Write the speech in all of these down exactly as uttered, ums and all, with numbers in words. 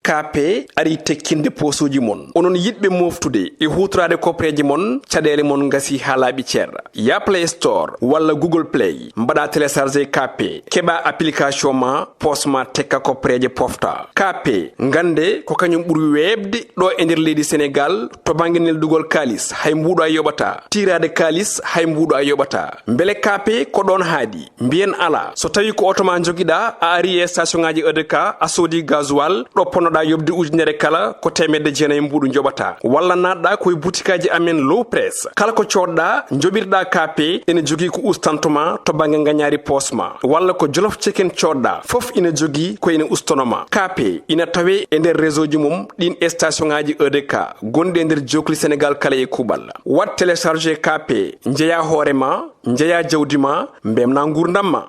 K P ari tekkinde poosuuji mon. Onon yiɗɓe mooftude e huutoraade koppereeje mon, caɗeele mon ngasii haa laaɓi cer. Yah Play Store walla Google Play, mbaɗaa télécharger K P, keɓaa application ma, poos ma tekka koppereeje pofta. K P, ngannde ko kañum ɓuri weeɓde ɗo e nder leydi Senegaal to bannge neldugol kaalis, hay mbuuɗo a yoɓataa. Tiiraade kaalis, hay mbuuɗo a yoɓataa. Mbele K P ko ɗoon haaɗi? Mbiyen alaa. So tawii ko oto ma njogiɗaa, a arii e station ŋaaji E D K, a soodii gasoil, ɗo ponnoɗaa yoɓde ujunere kala, ko teemedde jeenayi mbuuɗu njoɓataa. Walla naatɗaa ko e butikaaji amen Low Press. Kala ko coodɗaa, njoɓirɗaa K P, ene jogii ko ustanto ma to bannge ngañaari poos ma. Walla ko Jolof Chicken coodɗaa, fof ina jogii ko ene ustono ma. K P ina tawee e nder réseau ji mum ɗiin e station ŋaaji E D K gonɗi e nder jookli Senegaal kala e kuuɓal. Waɗ télécharger K P, njeyaa hoore ma, njeyaa jawdi ma, mbeltinaa nguurndam ma.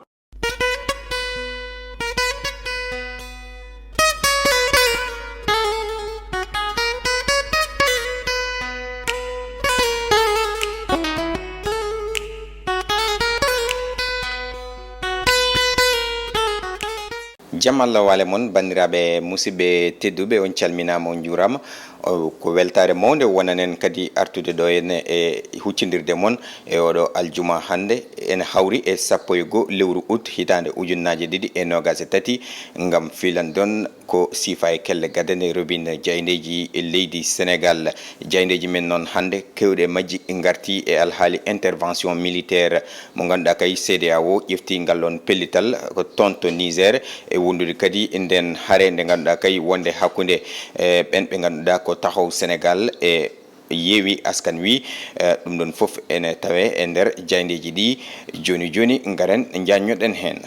Jam Allah waale mon, banndiraaɓe musidɓe tedduɓe, on calminaama, on njuuraama. O, ko weltaare mawnde wonanen kadi artude ɗo henne e huccindirde mon e oɗo aljuma hannde. Ene hawri e sappo e goo lewru ut hitaande ujunnaaje ɗiɗi e noogaas e tati, ngam filandon ko siifa e kelle gadane robin jaayndeeji leydi Senegaal. Jaayndeeji men noon hannde, keewɗi e majji ngarti e alhaali intervention militaire mo ngannduɗaa kay C D A O ƴefti ngal ɗoon pellital ko toon to Niger, e wondude kadi e ndeen hare nde ngannduɗaa kay wonde hakkunde, e, ɓeen ɓe ngannduɗaa ko Taxawu Senegaal e Yewwi Askan Wi. E, ɗum ɗoon fof ene tawee e nder jaayndeeji ɗi. Jooni jooni, ngaren njaññoɗen heen.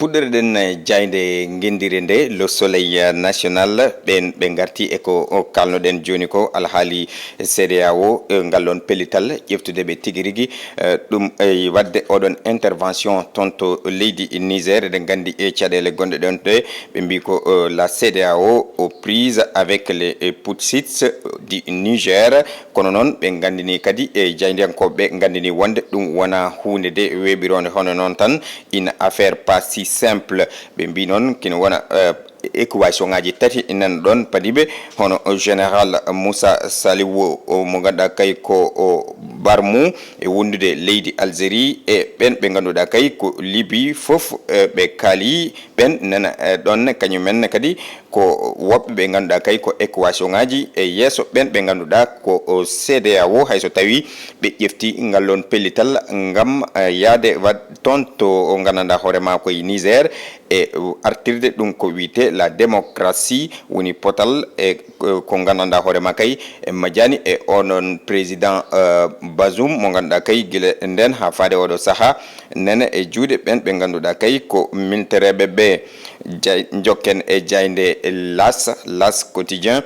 Puɗɗoreɗen jaaynde ngenndire nde, Le Soleil National, ɓeen ɓe ngarti e ko kaalnoɗen jooni ko alhaali C D A O, e, ngal ɗoon pellital ƴeftude ɓe tigi rigi, e, ɗum e waɗde oɗon intervention toon to leydi Niger. Eɗen nganndi e caɗeele gonɗe ɗoon ɗe, ɓe mbii ko, e, la C D A O aux prises avec les, e, putschistes du Niger. Kono noon, ɓe nganndini kadi e jaayndiyankooɓe ɓe nganndini wonde ɗum wonaa huunde de weeɓiroonde hono noon tan, une affaire pas si simple. Ɓe mbii noon kino wona, eh, équation ŋaaji tati nan ɗoon padiiɓe, hono Général Moussa Saliou, o mo ngannduɗaa kay ko o Barmu e wondude leydi Algérie, e ɓeen ɓe ngannduɗaa kay ko Libye fof, eh, ɓe kaali ɓeen nana, eh, ɗoon ne kañumen ne kadi ko woɓɓe ɓe ngannduɗaa kay ko équation ŋaaji e yeeso ɓeen ɓe ngannduɗaa ko, o, C D A O, hay so tawii ɓe ƴefti ngal ɗoon pellital ngam, eh, yahde waɗ toon to o nganndanɗaa hoore maa ko e Niger, e artirde ɗum ko wiyetee la démocratie woni potal e, eh, ko nganndanɗaa hoore maa kay e majjaani e onon président, eh, Bazoum mo ngannduɗaa kay gila ndeen haa faade oɗo sahaa nana e juuɗe ɓeen ɓe ngannduɗaa kay ko militereeɓe ɓe. Jay-, njokken e jaaynde L'As, L'As Quotidien.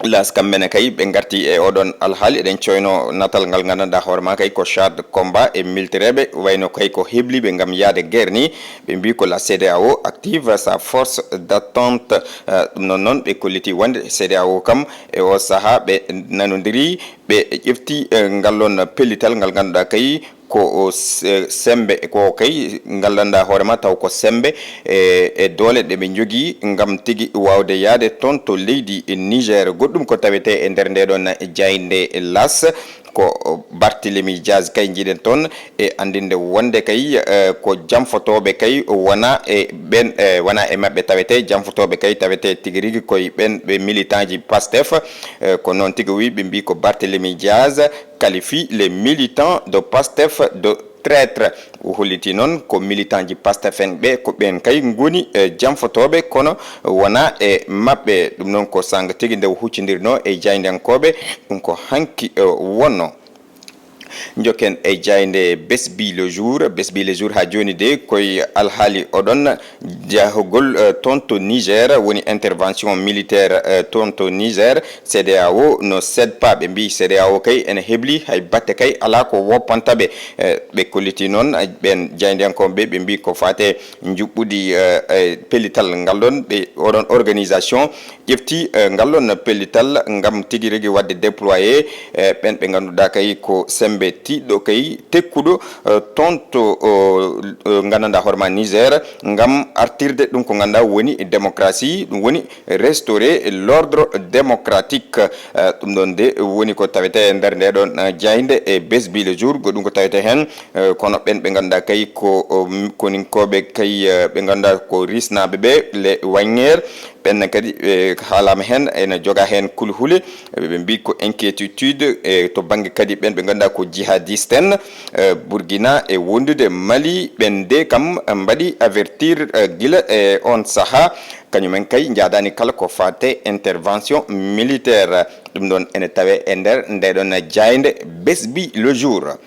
L'As kamɓe ne kay ɓe ngarti e oɗon alhaali, eɗen coyno natal ngal nganndanɗaa hoore maa kay ko char de combat e militereeɓe wayno kay ko hebliiɓe ngam yahde guerre ni. Ɓe mbii ko la C D A O active sa force d'attente. Eh, ɗum noon noon ɓe kolliti wonde C D A O kam e o sahaa ɓe nanondiri, ɓe ƴefti, eh, ngal ɗoon pellital ngal ngannduɗaa kay ko o se-, semmbe, ko kay nganndanɗaa hoore maa taw ko semmbe e, e doole ɗe ɓe njogii ngam tigi waawde yahde toon to leydi Niger. Goɗɗum ko tawetee e nder ndee ɗoon jaaynde L'As ko Barthélemy Diaz kay njiiɗen toon e anndinde wonde kay, eh, ko janfotooɓe kay wonaa e ɓeen, eh, wonaa e maɓɓe tawetee, janfotooɓe kay tawetee tigi rigi ko e ɓeen ɓe militant ji Pastef, eh, ko noon tigi o wi, ɓe mbii ko Barthélemy Diaz qualifie les militants de Pastef de traîtres. O holliti noon ko militant ji Pastef en ɓe, ko ɓeen kay ngoni, eh, janfotooɓe, kono wonaa e maɓɓe. Ɗum noon ko saanga tigi nde o huccindirnoo e jaayndiyankooɓe, ɗum ko hanki, eh, wonnoo. Njokken e jaaynde Besbi Le Jour. Besbi Le Jour haa jooni de koye alhaali oɗon jahugol, eh, toon to Niger, woni intervention militaire, eh, toon to Niger. C D A O no cède pas, ɓe mbii C D A O kay ene hebli, hay batte kay alaa ko woppanta ɓe. Eh, ɓe kolliti noon, eh, ɓeen jaayndiyankooɓe ɓe, ɓe mbii ko faate njuɓɓudi, eh, eh, pellital ngal ɗoon, ɓe, oɗon organisation ƴefti, eh, ngal ɗoon pellital ngam tigi rigi waɗde déployé, eh, ɓeen ɓe ngannduɗaa kay ko semmbe e tiiɗɗo kay tekkuɗo, eh, toon to, o, eh, nganndanɗaa hoore maa Niger, ngam artirde ɗum ko nganndanɗaa woni démocratie, ɗum woni restaurer l'ordre démocratique. Eh, ɗum ɗoon de woni ko tawetee e nder ndee ɗoon, eh, jaaynde e Besbi le jour, ko ɗum ko tawetee heen, eh, kono ɓeen ɓe nganndanɗaa kay ko, o, m-, koninkooɓe kay, eh, ɓe nganndanɗaa ko risnaaɓe ɓe, les Wannier, ɓeen kadi, eh, haalaama heen, ene joga heen kulhuli, ɓe mbii ko inquiétude, eh, to bannge kadi ɓeen ɓe nganndanɗaa ko jihadiste en, eh, Burkina e wondude Mali, ɓeen de kam mbaɗi avertir, eh, gila e oon sahaa, kañumen kay njaadaani kala ko faate intervention militaire. Ɗum ɗoon ene tawee e nder ndee ɗoon jaaynde Besbi le jour.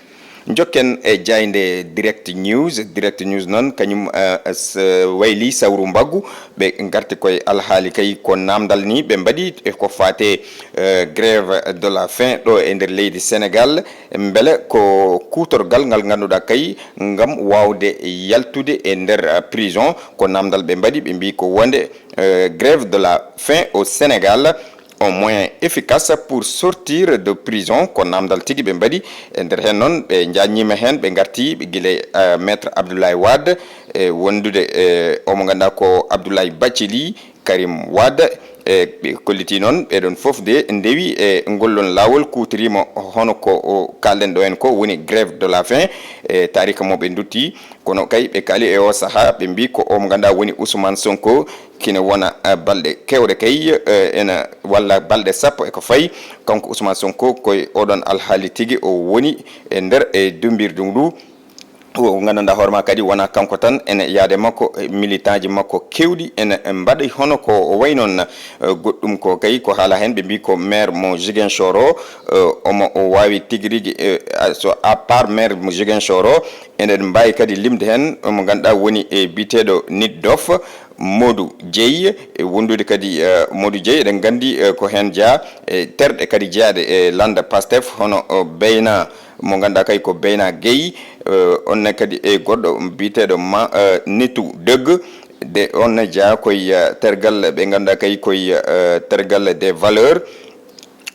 Njokken e jaaynde Direct News. Direct News noon, kañum, eh, s-, wayli sawru mbaggu. Ɓe ngarti koye alhaali kay ko naamndal ni ɓe mbaɗi e ko faate, eh, grève de la faim ɗo e nder leydi Sénégal. Mbele ko kuutorgal ngal ngannduɗaa kay ngam waawde yaltude e nder, eh, prison. Ko naamndal ɓe mbaɗi, ɓe mbii ko wonde, eh, grève de la faim au Sénégal, un moyen efficace pour sortir de prison, ko naamndal tigi ɓe mbaɗi. E nder heen noon, ɓe njaajniima heen, ɓe ngarti gila, eh, Maître Abdoulaye Wade, e wondude, eh, o mo ngannduɗaa ko Abdoulaye Bathily, Karim Wade, e ɓe kolliti noon, ɓee ɗoon fof de ndewi e ngol ɗoon laawol, kuutoriima hono ko o kaalɗen ɗo heen ko woni grève de la faim, e taariika mo ɓe ndutti. Kono kay ɓe kaali e o sahaa, ɓe mbii ko o mo ngannduɗaa woni Ousmane Sonko, kine wona, eh, balɗe keewɗe kay, eh, ena walla balɗe sappo e ko fayi, kanko Ousmane Sonko ko e oɗon alhaali tigi o woni e nder e dummbirdu ndu. O nganndanɗaa hoore maa kadi wonaa kanko tan, ene yaade makko, eh, militant ji makko keewɗi ene mbaɗi hono ko o wayi noon, eh, goɗɗum ko kay ko haala heen, ɓe mbii ko maire mo Ziguinchor o, eh, omo o waawi tigi rigi, eh, a-, so à part maire mo Ziguinchor o, eɗen mbaawi kadi limde heen mo ngannduɗaa woni e biyeteeɗo Nit Dof, Modou Dieye, e wondude kadi, eh, Modou Dieye, eɗen nganndi, eh, ko heen jeyaa, e terɗe kadi jeyaaɗe e lannda Pastef, hono, o, Beyna, mo ngannduɗaa kay ko Beyna Gueye, eh, on ne kadi e goɗɗo biyeteeɗo ma, eh, Nitu Dëgg, de on ne jeyaa koye, eh, tergal ɓe ngannduɗaa kay koye, eh, tergal des valeurs.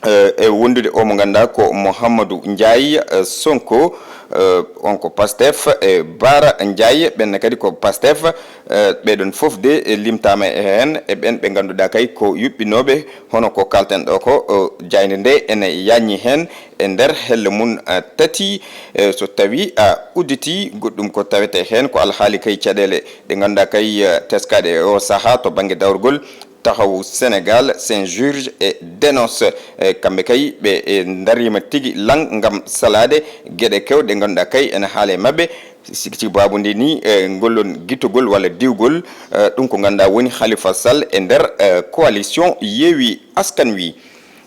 Eh, e wondude o mo ngannduɗaa ko Mouhamadou Ndiaye, eh, Sonko, eh, on ko Pastef, e Bara Ndiaye, ɓeen ne kadi ko Pastef, eh, ɓee ɗoon fof de, eh, limtaama e heen, e ɓeen ɓe ngannduɗaa kay ko yuɓɓinooɓe, hono ko kaalten ɗo ko, o, jaaynde nde ene yaajni heen e nder helle mum, eh, tati, eh, so tawii a udditii goɗɗum ko tawetee heen, ko alhaali kay caɗeele ɗe ngannduɗaa kay, eh, teskaaɗe e o sahaa to bannge dawrugol, Taxawu Sénégal, Saint-Georges e Dénonce. E kamɓe kay, ɓe, e, ndariima tigi laŋ ngam salaade geɗe keewɗe ɗe ngannduɗaa kay ene haala e maɓɓe. Siki siki baabu nde ni, e, ngol ɗon gittugol walla diwgol, e, ɗum ko ngannduɗaa woni Khalifa Sall e nder, e, coalition Yewwi Askan Wi.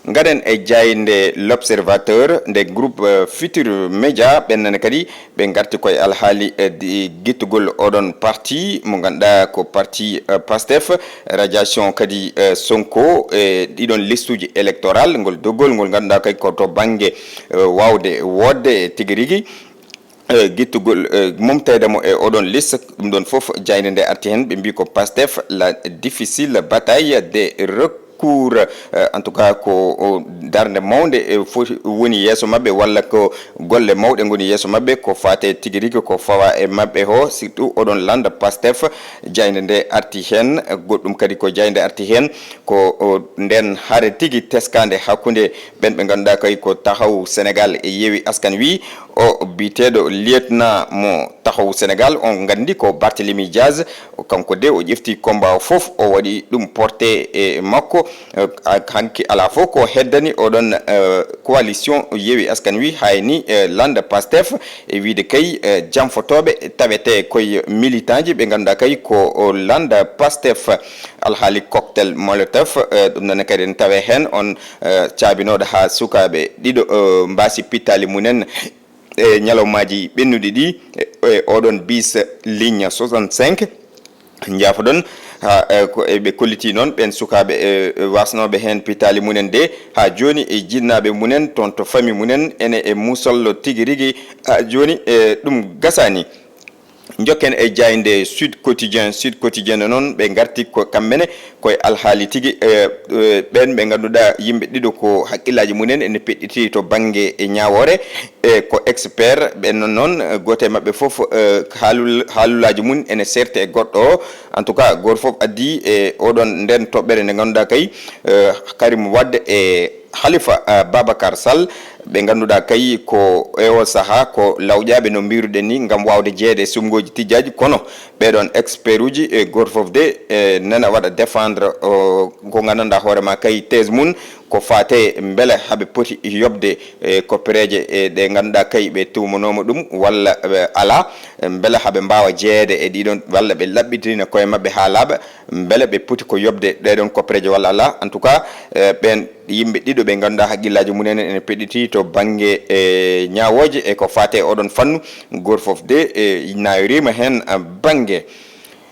Ngaɗen e jaaynde L'Observateur, nde groupe, e, Futur Média, ɓen nene kadi ɓe ngarti koye alhaali, e, di-, gittugol oɗon parti mo ngannduɗaa ko parti, eh, Pastef, radiation kadi, eh, Sonko, e ɗiɗon listuuji électoral, ngol doggol ngol ngannduɗaa kadi ko to bannge, eh, waawde woodde tigi rigi, eh, gittugol, eh, momteede mo e oɗon liste, ɗum ɗon fof jaaynde nde arti heen, ɓe mbii ko Pastef, la difficile bataille des rec-, cours, eh, en tout cas ko, o, darnde mawnde, e, foti woni yeeso maɓɓe, walla ko golle mawɗe ngoni yeeso maɓɓe, ko faate tigi rigi ko fawa e maɓɓe ho, surtout oɗon lannda Pastef, jaaynde nde arti heen, goɗɗum kadi ko jaaynde arti heen, ko, o, nden hare tigi teskaande hakkunde ɓen ɓe ngannduɗaa kay ko Taxawu Sénégal e Yewwi Askan Wi, o biyeteeɗo lieutenant mo Taxawu Sénégal, on nganndi ko Barthélémy Diaz, kanko de o ƴefti combat o fof, o waɗi ɗum porté e makko. Eh, a-, hanki alaa fof ko heddani oɗon, eh, coalition Yewwi Askan Wi, hayni, eh, lannda Pastef, e wiide kay, eh, janfotooɓe tawetee koye militant ji ɓe ngannduɗaa kay ko o lannda Pastef. Alhaali cocktail Molotov, eh, ɗum noon kadi ene tawee heen on, eh, caabinooɗo haa sukaaɓe ɗiɗo, eh, mbaasi pittaali mumen e ñalawmaaji ɓennuɗi ɗi, e, e oɗon bis ligne soixante-cinq. Njaafoɗon, ha, e, ko, e, ɓe kollitii noon ɓeen sukaaɓe, e, e, waasnooɓe heen pittaali mumen de, haa jooni e jinnaaɓe mumen toon to famille mumen ene e musallo tigi rigi, haa jooni, e, ɗum gasaani. Njokken e jaaynde Sud Quotidien. Sud Quotidien noon, ɓe ngarti ko kamɓe ne koye alhaali tigi, e, e, ɓeen ɓe ngannduɗaa yimɓe ɗiɗo ko hakkillaaji mumen ene peɗɗiti to bannge e ñaawoore, e ko expert ɓe noon, noon, gooto e maɓɓe fof, e, haalul-, haalulaaji mum ene seerti e goɗɗo o. En tout cas, gooto fof addi e oɗon nden toɓɓere nde ngannduɗaa kay, e, Karim Wade e Khalifa, eh, Babacar Sall, ɓe ngannduɗaa kay ko e o sahaa ko lawƴaaɓe no mbiruɗen ni ngam waawde jeyeede e suɓngooji tijjaaji, kono ɓeeɗoon expert uji e gooto fof de, e nana waɗa défendre, o, ko nganndanɗaa hoore ma kay thèse mum ko faate mbele haɓe poti yoɓde e koppereeje e ɗe ngannduɗaa kay ɓe tuumanooma ɗum walla ɓe alaa, mbele haɓe mbaawa jeyeede e ɗiɗon walla ɓe laɓɓitina koye maɓɓe haa laaɓa, mbele ɓe poti ko yoɓde ɗeeɗon koppereeje walla alaa. En tout cas, eh, ɓeen yimɓe ɗiɗo ɓe ngannduɗaa hakkillaaji mumen ene peɗɗiti to bannge, e, ñaawooje e ko faati e oɗon fannu. Gooto fof de, e, naayoriima heen, a, bannge.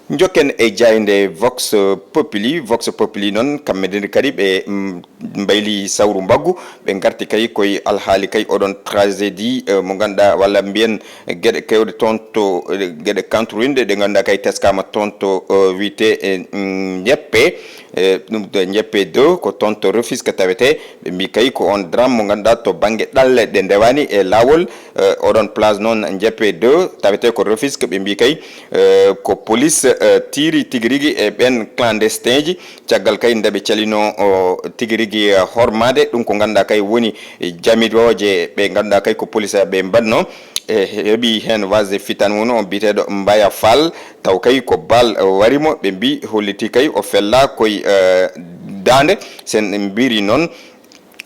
Njokken e jaaynde Vox Populi. Vox Populi noon, kamɓe ndeen kadi ɓe, mm, mbayli sawru mbaggu, ɓe ngarti kay koye alhaali kay oɗon tragédie, eh, mo ngannduɗaa walla mbiyen geɗe keewɗe toon to, eh, geɗe kantorinɗe ɗe ngannduɗaa kay teskaama toon to, eh, wiyetee, eh, mm, Njeppe, eh, ɗum to Njeppe deux ko toon to Rufisque tawetee. Ɓe mbii kay ko on drame mo ngannduɗaa to bannge ɗanle ɗe ndewaani e laawol, eh, oɗon place noon Njeppe deux tawetee ko Rufisque. Ɓe mbii kay, eh, ko police, eh, tiiri tigi rigi e ɓeen clandestin ji, caggal kay nde ɓe calinoo o tigi rigi, eh, hormaade ɗum ko ngannduɗaa kay woni jamirooje ɓe ngannduɗaa kay ko police ɓe mbaɗnoo. E heɓi heen wasde fitan woni on biyeteeɗo Mbaya Fall, taw kay ko bal wari mo, ɓe mbii holliti kay o fellaa koye, eh, daande. Sen mbiri noon,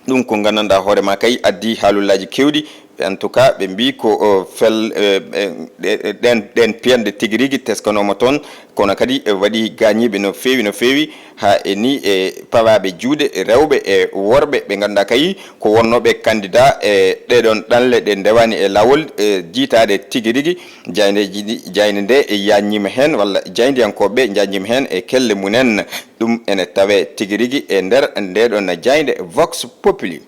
ɗum ko nganndanɗaa hoore ma kay addi haalullaaji keewɗi. En tout cas, ɓe mbii ko, eh, fel, eh, eh, ɗe-, ɗe-, ɗeen, ɗeen piyanɗe tigi rigi teskanooma toon, kono kadi, eh, waɗi gaañiiɓe no feewi, no feewi, haa e ni e pawaaɓe juuɗe rewɓe e worɓe ɓe ngannduɗaa kay ko wonnooɓe candidat e ɗeeɗoon ɗanle ɗe ndewaani e laawol, e jiytaade tigi rigi. Jaayndeeji ɗi, jaaynde nde e yaajniima heen, walla jaayndiyankooɓe njaajniima heen e kelle mumen. Ɗum ene tawee tigi rigi e nder ndeeɗoon jaaynde Vox Populi.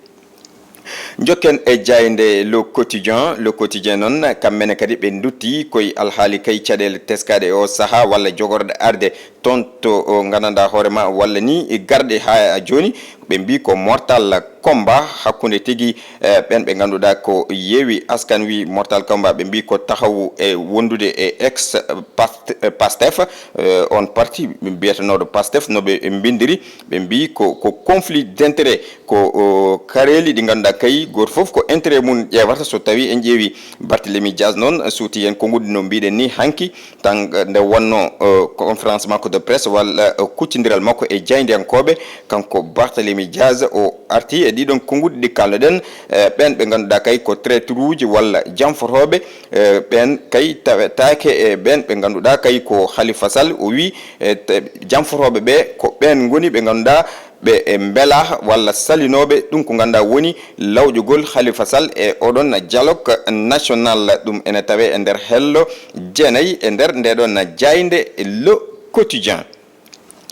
Njokken e jaaynde Le Quotidien. Le Quotidien noon, kamɓe ne kadi ɓe ndutti koye alhaali kay caɗeele teskaaɗe e oo sahaa walla jogorɗe arde toon to, o, nganndanɗaa hoore ma walla ni garɗe haa jooni. Ɓe mbii ko mortal combat hakkunde tigi, eh, ɓeen ɓe ngannduɗaa ko Yewwi Askan Wi. Mortal combat ɓe mbii ko taxawu e wondude e ex Past-, eh, Pastef, eh, on parti mbiyetenooɗo Pastef no ɓe mbindiri. Ɓe mbii ko, ko conflit d'intérêt, ko, o, kareeli ɗi ngannduɗaa kay gooto fof ko intérêt mum ƴeewata. So tawii en ƴeewi Barthélémy Dias noon suuti heen konguɗi no mbiɗen ni hanki, tan, eh, nde wonnoo, eh, conférence makko de presse walla, eh, kuccondiral makko e jaayndiyankooɓe, kanko Barthélémy Dias o arti e ɗiɗon konguɗi ɗi kaalnoɗen, eh, ɓeen ɓe ngannduɗaa kay ko traître uji walla janfotooɓe, eh, ɓeen kay tawetaake e ɓeen ɓe ngannduɗaa kay ko Khalifa Sall. O wii, eh, te-, janfotooɓe ɓe ko ɓeen ngoni ɓe ngannduɗaa ɓe e mbelaa walla salinooɓe ɗum ko ngannduɗaa woni lawƴugol Khalifa Sall e oɗon dialogue national. Ɗum ene tawee e nder hello jeenayi e nder ndeeɗoon jaaynde Le Quotidien.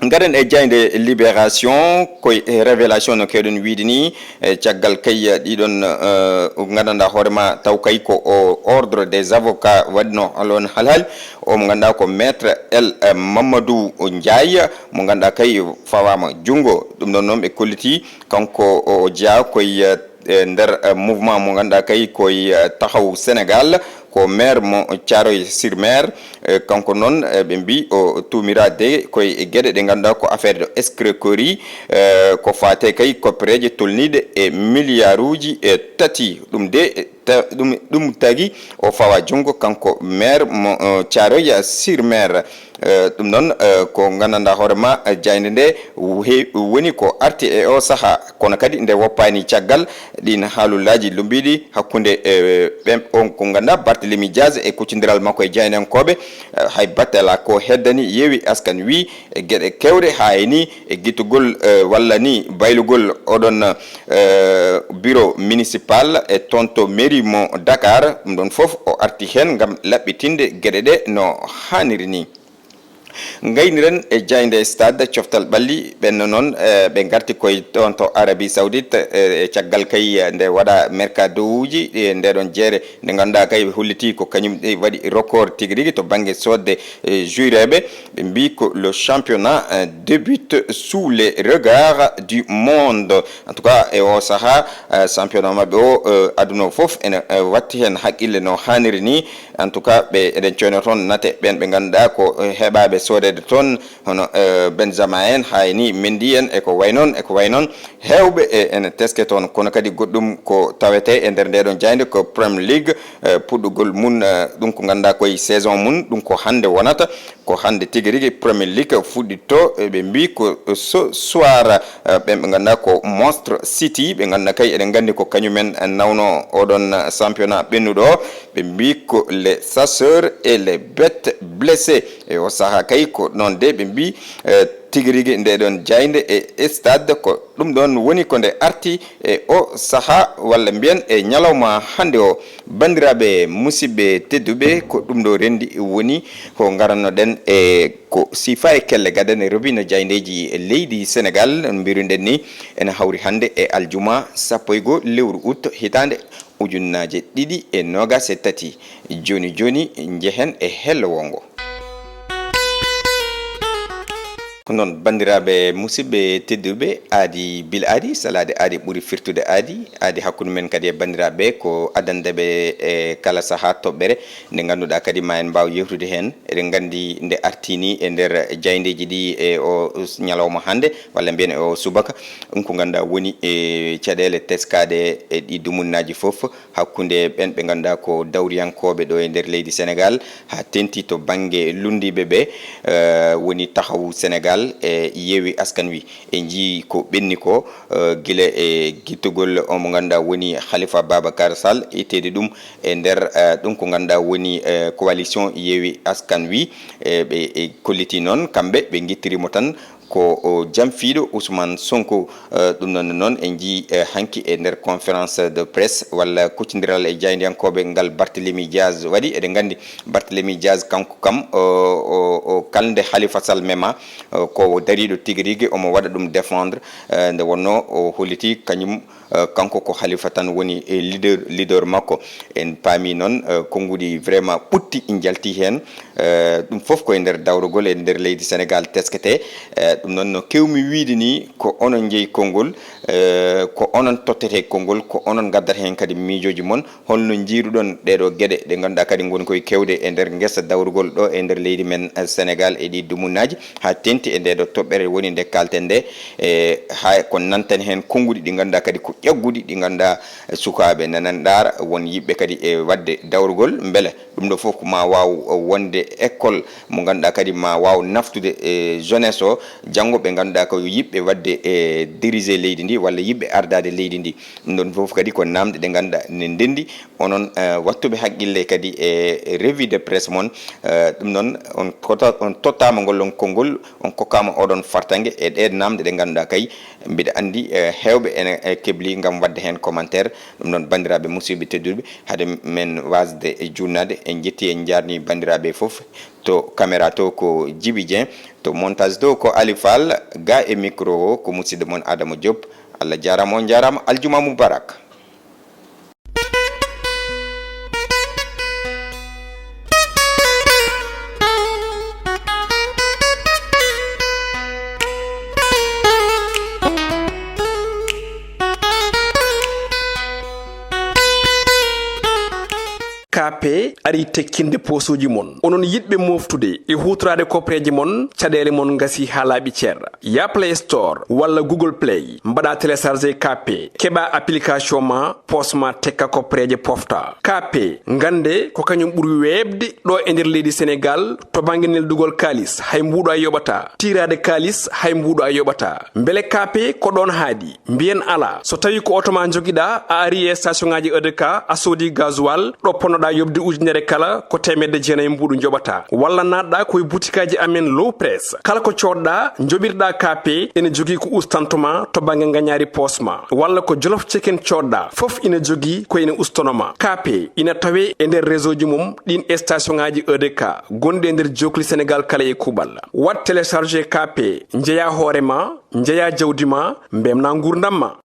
Ngaren e jaaynde Libération, koye Révélation no keewɗen wiide ni, e caggal kay ɗiɗon, eh, nganndanɗaa hoore ma taw kay ko o ordre des avocats waɗno alon halhal, o mo ngannduɗaa ko maître El, eh, Mamadou Ndiaye, mo ngannduɗaa kay fawaama junngo. Ɗum ɗon noon ɓe kolliti kanko o jeyaa koye, eh, e nder, eh, mouvement mo ngannduɗaa kay koye, eh, Taxawu Sénégal, ko maire mo Thiaroye-sur-Mer. Eh, kanko noon, eh, ɓe mbii o tuumiraade koye geɗe ɗe ngannduɗaa ko affaire de escroquerie, eh, ko faate kay koppereeje tolniiɗe e miliyaaruuji, eh, tati. Ɗum de, eh, ta-, ɗum, ɗum tagi o fawa junngo kanko maire mo, eh, Thiaroye-sur-Mer. Eh, ɗum noon, eh, ko nganndanɗaa hoore ma, eh, jaaynde nde he-, woni ko arti e o sahaa, kono kadi nde woppaani caggal ɗiin haalullaaji lummbiiɗi hakkunde, eh, ɓen, on ko ngannduɗaa Barthélémy Dias e kuccondiral makko e jaayndiyankooɓe, eh, hay batte alaa ko heddani Yewwi Askan Wi e geɗe keewɗe haa e ni e gittugol, eh, walla ni baylugol oɗon, eh, bureau municipal e toon to mairie mo Dakar. Ɗum ɗon fof o arti heen ngam laɓɓitinde geɗe ɗe no haaniri ni. Ngayniren e jaaynde Stade Coftal Ɓalli, ɓenno noon, eh, ɓe ngarti koye ɗoon to Arabie Saoudite, eh, e caggal kay, eh, nde waɗa mercadouji, eh, nde ɗoon jeere, nde ngannduɗaa kay ɓe holliti ko kañum ɗi waɗi record tigi rigi to bannge soodde, eh, jouereɓe. Ɓe mbii ko le championnat, eh, débute sous les regards du monde. En tout cas, e o sahaa, eh, championnat maɓɓe o, eh, aduna o fof ene, eh, watti heen haqqille no haaniri ni. En tout cas, ɓe, eɗen coyno toon nate ɓeen ɓe ngannduɗaa ko, eh, heɓaaɓe soodeede toon, hono, eh, Benzema en, Haini, Mendy en, e ko way noon, e ko way noon. Heewɓe, eh, ene teske toon, kono kadi goɗɗum ko tawetee e nder ndeeɗoon jaaynde ko Premier League, eh, puɗɗugol mum, eh, ɗum ko ngannduɗaa koye saison mum, ɗum ko hannde wonata, ko hannde tigi rigi Premier League fuɗɗitto, eh, ɓe mbii ko ce soir, eh, ɓeen ɓe ngannduɗaa ko Manchester City, ɓe ngannduɗaa kay eɗen nganndi ko kañumen, eh, nawno oɗon, eh, championnat ɓennuɗo o, ɓe mbii ko les chasseurs et les bêtes blessées. E o sahaa kay ko noon de ɓe mbii, eh, tigi rigi ndeeɗoon jaaynde e stade ko ɗum ɗoon woni ko nde arti e o sahaa walla mbiyen e ñalawma hannde o. Banndiraaɓe musidɓe tedduɓe, ko ɗum ɗo renndi woni ko ngarannoɗen e ko siifa e kelle gadan e robina jaayndeeji leydi Senegaal. No mbiruɗen ni, ene hawri hannde e aljuma sappo e goo lewru ut hitaande ujunnaaje ɗiɗi e noogas e tati. Jooni jooni njehen e hello wongo. Ko noon, banndiraaɓe musidɓe tedduɓe, aadi bila aadi, salaade aadi ɓuri firtude aadi, aadi hakkunde men kadi e banndiraaɓe ko addandeɓe e kala sahaa toɓɓere nde ngannduɗaa kadi ma en mbaaw yewtude heen. Eɗen nganndi nde artini e nder jaayndeeji ɗi e o ñalawma hannde, walla mbiyen e o subaka, ɗum ko ngannduɗaa woni e caɗeele teskaaɗe e ɗi dumunnaaji fof hakkunde ɓeen ɓe ngannduɗaa ko dawriyankooɓe ɗo e nder leydi Senegaal, haa teeŋti to bannge lunndiiɓe ɓe, eh, woni Taxawu Senegaal e Yewwi Askan Wi. En njii ko ɓenni ko, eh, gila e gittugol o mo ngannduɗaa woni Khalifa Babacar Sall, itteede ɗum e nder, eh, ɗum ko ngannduɗaa woni, eh, coalition Yewwi Askan Wi, eh, ɓe, eh, kolliti noon, kamɓe ɓe ngittiri mo tan ko o jamfiiɗo Ousmane Sonko, eh, ɗum noon, noon en njii, eh, hanki e nder conférence de presse walla kuccondiral e jaayndiyankooɓe ngal Barthélémy Diaz waɗi. Eɗen nganndi Barthélémy Diaz kanko kam, o, o, o kalnde Khalifa Sall mema, eh, ko o dariiɗo tigi rigi, omo waɗa ɗum défendre, eh, nde wonnoo o holliti kañum, eh, kanko ko Khalifa tan woni, eh, leader, leader makko. En paami noon, eh, konnguɗi vraiment ɓutti njalti heen. Eh, ɗum fof ko e nder dawrugol e nder leydi Senegaal tesketee. Eh, ɗum noon no keewmi wiyde ni ko onon njeyi konngol, eh, ko onon tottetee konngol, ko onon ngaddata heen kadi miijooji mon. Holno njiiruɗon ɗeeɗo geɗe ɗe ngannduɗaa kadi ngoni koye kewde e nder ngesa dawrugol ɗo e nder leydi men, eh, Senegaal e ɗi dumunnaaji, haa teeŋti e ndeeɗo toɓɓere woni nde kaalten nde, e haa ko nanten heen konnguɗi ɗi ngannduɗaa kadi ko ƴagguɗi ɗi ngannduɗaa sukaaɓe nana ndaara, won yiɗɓe kadi e waɗde dawrugol, mbele ɗum ɗo fof ko ma waaw wonde école mo ngannduɗaa kadi ma waaw naftude e jeunesse o, janngo ɓe ngannduɗaa ko yiɗɓe waɗde e diriger leydi ndi walla yiɗɓe ardaade leydi ndi. Ɗum ɗon fof kadi ko naamɗe ɗe ngannduɗaa ne ndenndi onon, eh, wattuɓe haqqille kadi e revue de presse mon. Eh, ɗum noon on kota-, on tottaama ngol on konngol, on kokkaama oɗon fartaŋŋe e ɗee naamɗe ɗe ngannduɗaa kay mbiɗa anndi, eh, heewɓe ene, eh, kebli ngam waɗde heen commentaire. Ɗum noon, banndiraaɓe musidɓe tedduɓe, hade men waasde e juutnaade, en njetti, en njaarni banndiraaɓe fof. To caméra to ko Djiby Dieng, to montage to ko Ali Fall, ga e micro o ko musidɗo mon Adama Diop. Allah jaaraama, on njaaraama, aljuma mubarak. K P ari tekkinde poosooji mon. Onon yiɗɓe mooftude e huutoraade koppereeje mon, caɗeele mon ngasi haa laaɓi cer. Ya Play Store walla Google Play, mbaɗa télécharger K P, keɓa application ma, poos ma tekka koppereeje pofta. K P, ngannde ko kañum ɓuri weeɓde ɗo e nder leydi Senegaal to bannge neldugol kaalis, hay mbuuɗo a yoɓata. Tiiraade kaalis, hay mbuuɗo a yoɓata. Mbele K P ko ɗoon haaɗi? Mbiyen alaa. So tawii ko oto ma njogiɗaa, a ari e station ŋaaji E D K, a soodi gasoil, ɗo ponnoɗaa yoɓde Ujunere kala ko teemedde jeenayi mbuuɗu njoɓata. Walla naatɗa ko e butikaaji amen Low Press. Kala ko coodɗa, njoɓirɗa K P, ene jogii ko ustanto ma to bannge ngañaari poos ma. Walla ko Jolof Chicken coodɗa, fof ina jogii ko ene ustono ma. K P ina tawee e nder réseau ji mum ɗiin station ŋaaji E D K gonɗi e nder jookli Senegaal kala e kuuɓal. Waɗ télécharger K P, njeyaa hoore ma, njeyaa jawdi ma, mbeltinaa nguurndam ma.